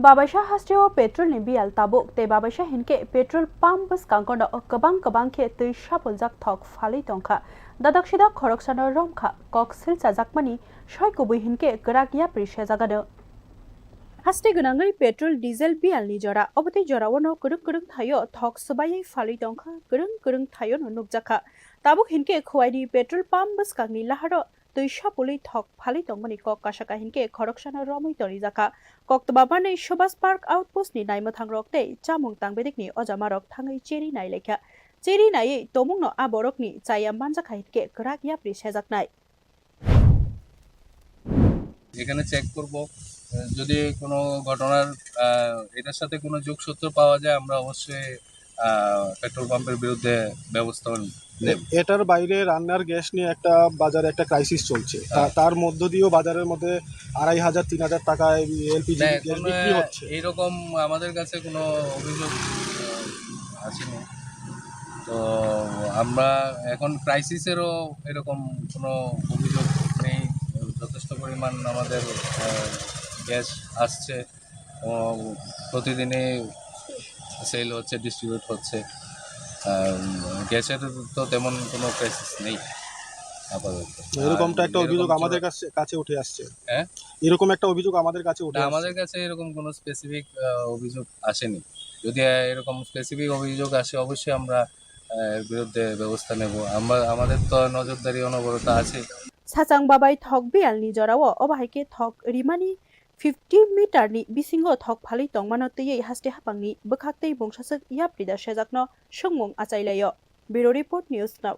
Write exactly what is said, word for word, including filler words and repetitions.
Babaisa hasteo petrol ni biyal tabuk tei babaisa hinkhe petrol pump bwskango no kwbang kwbang khe twi sapuljak thok phalwi tongkha. Dadak sidak khoroksano romkha, kok silchajakmani soi kubui hinkhe kwrak yapri sejagano. Haste gwnangwi petrol diesel biyal ni jora, obotwi jorao no kwrwng kwrwng thaio thok swbaiwi phalwi tongkha, kwrwng kwrwng thaio no nukjakha. Tabuk hinkhe Khowai ni petrol pump bwskangni laharo twi sapulwi thok phalwi tongmani kok kasaka hinkhe khoroksano romwi tonijakha. Koktwma manwi Subhash Park Outpost ni naimwthang rok tei chamung tangbedekni ojamarok thangwi cheri nailaikha. Cheri naiwi tomungno a borokni chaya manjakha hinkhe kwrak yapri sejaknai. এখানে চেক করব। আহ, যদি কোনো ঘটনার, আহ, এটার সাথে কোনো যোগসূত্র পাওয়া যায়, আমরা অবশ্যই, আহ, পেট্রোল পাম্পের বিরুদ্ধে ব্যবস্থা নেব। এটার বাইরে রান্নার গ্যাস নিয়ে একটা বাজারে একটা ক্রাইসিস চলছে। তা-, হ্যাঁ। তার মধ্য দিয়েও বাজারের মধ্যে আড়াই হাজার, তিন হাজার টাকায় এলপিজি না, গ্যাস এখন, বিক্রি আহ, হচ্ছে। এইরকম আমাদের কাছে কোনো অভিযোগ, আহ, আসেনি। তো আমরা এখন ক্রাইসিসেরও এরকম কোনো অভিযোগ নেই। যথেষ্ট পরিমাণ আমাদের, আহ, গ্যাস আসছে এবং প্রতিদিনই সেল হচ্ছে, ডিস্ট্রিবিউট হচ্ছে। আহ, গ্যাসের তো তেমন কোনো ক্রাইসিস নেই আপাতত। এরকমটা আর একটা অভিযোগ এরকম আমাদের চলে কাছে, কাছে উঠে আসছে। হ্যাঁ? এরকম একটা অভিযোগ আমাদের কাছে উঠে না, আসছে। আমাদের কাছে এরকম কোনো স্পেসিফিক, আহ, অভিযোগ আসেনি। যদি, আহ, এরকম স্পেসিফিক অভিযোগ আসে, অবশ্যই আমরা, আহ, এর বিরুদ্ধে ব্যবস্থা নেব। আমরা, আমাদের তো নজরদারি অনবরত আছে। Sachang babai thok biyal ni jorao obo hai khe thok rimani fifty meter ni bisingo thok phalwi tongmano twiwi haste hapangni bwkhak tei bungsaswk yaprida sejakno swngmung achailaio. Bureau Report, News Now.